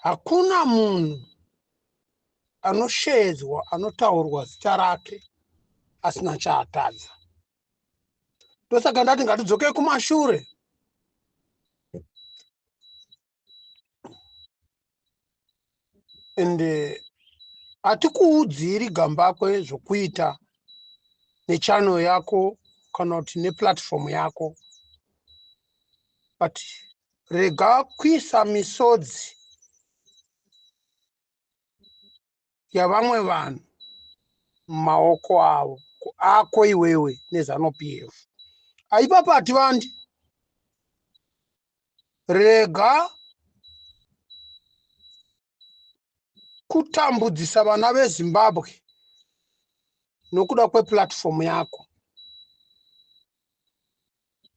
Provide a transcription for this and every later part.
Hakuna munhu anosheedzwa anotaurwa zita rake asina chaatadza. Ndosaka ndati ngatidzokei kumashure. And hatikuudziri Gambakwe zvokuita nechannel yako kana kuti neplatform yako, but rega kuisa misodzi yavamwe vanhu mumaoko avo ako iwewe neZanu PF. Aipapo hativandi. Rega kutambudzisa vana veZimbabwe nokuda kweplatform yako.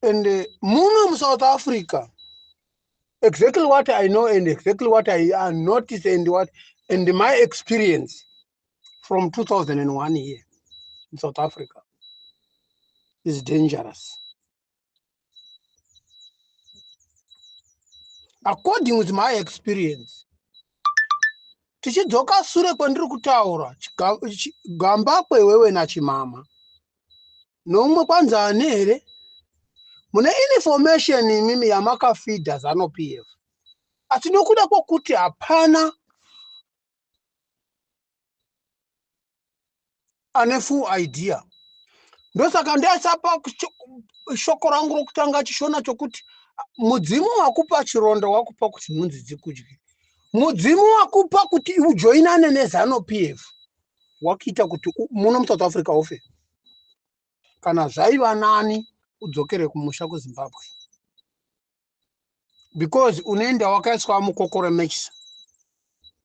And muno muSouth Africa, exactly what I know and exactly what I notice and what and my experience from 2001 here in South Africa is dangerous. According with my experience, tichidzoka sure kwandiri kutaura, Gambakwe iwewe naChimama nomumwe kwanzi ane here mune information imimi yamakafidha ZANU PF, asi nokuda kwokuti hapana ane full idea, ndosaka ndaisapa shoko rangu rokutanga chishona chokuti mudzimu wakupa chironda wakupa kuti nhunzi dzikudye. Mudzimu wakupa kuti ujoinane neZANU PF wakuita kuti muno muSouth Africa ufe. Kana zvaiva nani udzokere kumusha kuZimbabwe, because unoenda wakaiswa mukoko remechisa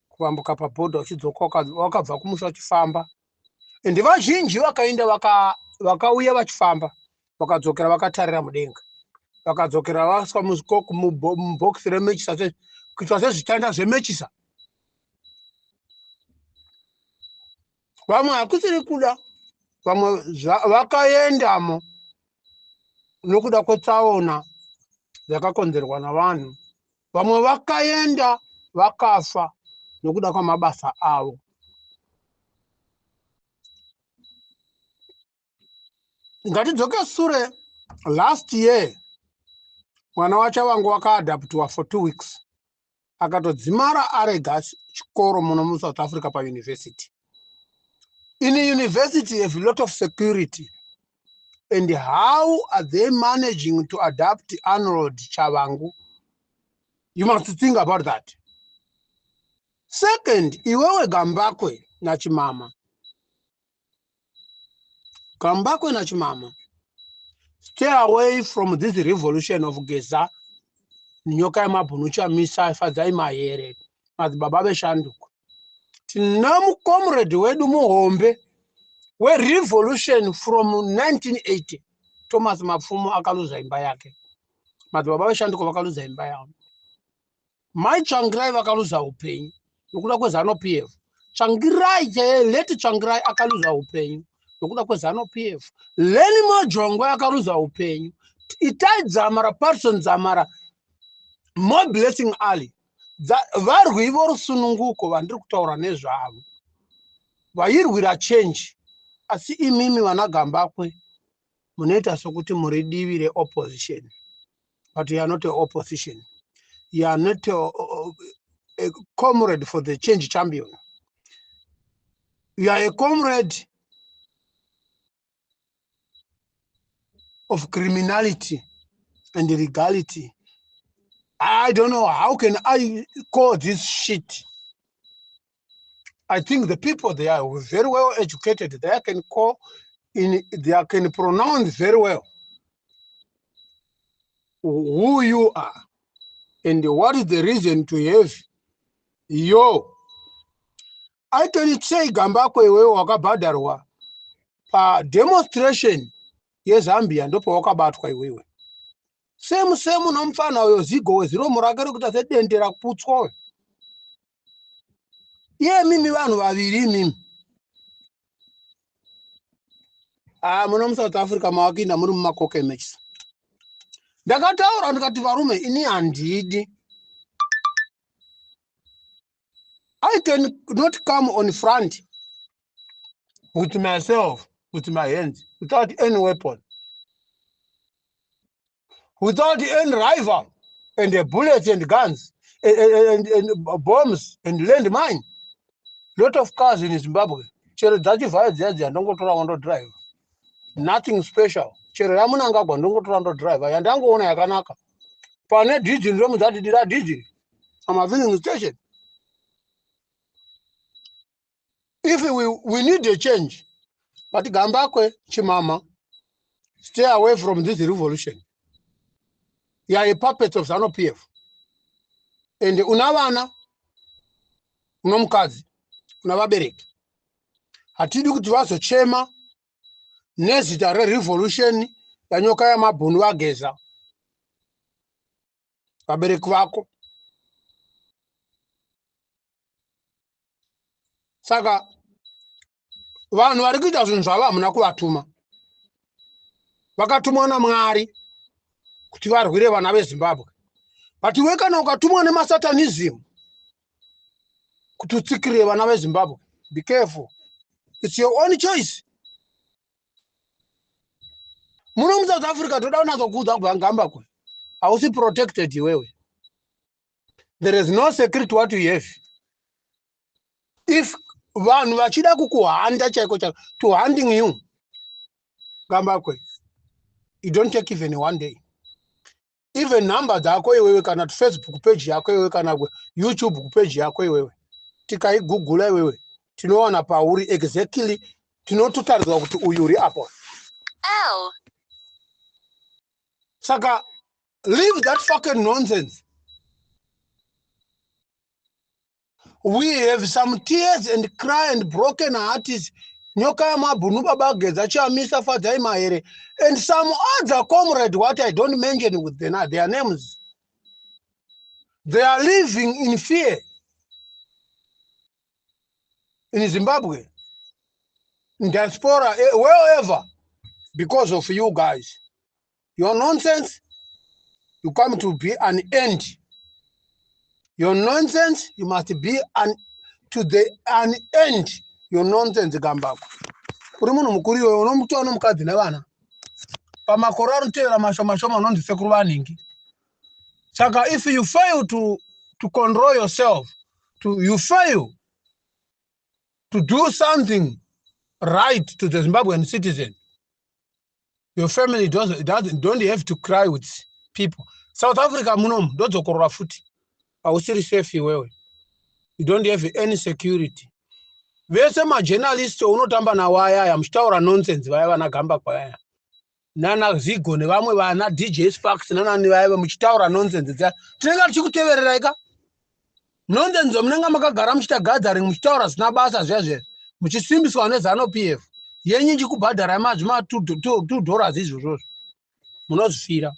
kuvambuka pabhodha uchidzoka wakabva kumusha uchifamba. And vazhinji vakaenda vakauya vachifamba, vakadzokera vakatarira mudenga, vakadzokera vaiswa mubhokisi remechisa, kuitwa sezvitanda zvemechisa. Vamwe hakusiri kuda, vamwe vakaendamo nokuda kwetsaona dzakakonzerwa navanhu, vamwe vakaenda vakafa nokuda kwamabasa avo. Ngatidzoke sure. Last year mwana waChavangu wakaadaptiwa for 2 weeks, akatodzimara arega chikoro muno muSouth Africa pauniversity. In university have a lot of security, and how are they managing to adapt Arnold Chavangu? You must think about that. Second, iwewe Gambakwe naChimama, Gambakwe naChimama, stay away from this revolution of Geza, Nyoka yemabhunu, Chamisa, Fadzai Mahere, Madzibaba Veshanduko. Tina mucomrade wedu muhombe werevolution from 1980, Thomas Mapfumo, akaluza imba yake. Madzibaba Veshanduko vakaluza imba yavo. Mai Tsvangirai vakaluza upenyu nokuda kweZANU PF. Tsvangirai chaiye, late Tsvangirai, akaluza upenyu nokuda kweZANU PF. Leni Majongwe akaluza upenyu. Itai Dzamara, Patson Dzamara, Moreblessing Ali, varwi vorusununguko vandiri kutaura nezvavo, vairwira change. Asi imimi vana Gambakwe munoita sokuti muri divi reopposition, but you are not a opposition. You are not a comrade for the change champion. You are a comrade of criminality and illegality. I don't know how can I call this shit. I think the people, they are very well educated. They can call in, they can pronounce very well who you are and what is the reason to have yo. I can say, Gambakwe, iwewe wakabhadharwa pademonstration yeZambia, ndopawakabatwa iwewe. Same same nomufana uyo Zigo weziromo rake rekuita sedende raputswa uyo. Iye mimi vanhu vaviri imimi, ah, muno muSouth Africa mavakuinda muri mumakoka emechisa. Ndakataura ndikati, varume, ini handidi. I can not come on front with myself, with my hands, without any weapon, without any rival, and the bullets and guns, and bombs and landmine. Lot of cars in Zimbabwe. Chero dzachivhaya dziya dziya ndongotora wandodrive. Nothing special. Chero yaMunangagwa ndongotora ndodrive. Yandangoona yakanaka. Pane diesel ndomudzati dira diesel. Pamafilling station. If we need a change, but Gambakwe, Chimama, stay away from this revolution. You are a puppet of ZANU PF. And una vana, una mukadzi, una vabereki. Hatidi kuti vazochema nezita rerevolution yanyoka yamabhunu vageza vabereki vako. Saka vanhu vari kuita zvinhu zvavo hamuna kuvatuma. Vakatumwa naMwari kuti varwire vana veZimbabwe. But iwe kana ukatumwa nemasatanism kuti utsikirire vana veZimbabwe, be careful. It's your own choice. Muno muSouth Africa toda kunatsokuudza kubva Gambakwe. Hausi protected iwewe. There is no secret what you have. If vanhu vachida kukuhanda chaiko chaiko, to hunting you, Gambakwe, you don't take even one day. Even number dzako iwewe, kana Facebook page yako iwewe, kana YouTube page yako iwewe, tikaigugula iwewe, tinowana pauri exactly, tinototaridzwa kuti uyu uri apo. L. Saka leave that fucking nonsense. We have some tears and cry and broken hearts. Nyoka yamabhunu baba Geza Chamisa Fadzai Mahere and some other comrade what I don't mention with their names. They are living in fear in Zimbabwe, in diaspora, wherever, because of you guys. Your nonsense, you come to be an end. Your nonsense, you must be an to the an end. Your nonsense, Gambakwe. Uri munhu mukuru iwewe, unomutora nomukadzi nevana. Pamakore anotevera mashoma shoma unonzi sekuru vanhingi. Saka if you fail to control yourself, you fail to do something right to the Zimbabwean citizen, your family don't have to cry with people. South Africa munomu ndodzokorora futi. Hausiri safe iwewe. You don't have any security. Vese majournalist unotamba nawo ayaya muchitaura nonsense vaya vana Gambakwe vaya. Nana Zigo nevamwe vana DJ Sparks nanani vaya muchitaura nonsense dziya. Tinenge tichikutevererai ka. Nonsense munenge makagara muchiita gathering muchitaura zvisina basa zviya zviya. Muchisimbiswa neZANU PF. Yenyu ichikubhadharai mazvima $2 izvozvozvo. Munozvifira.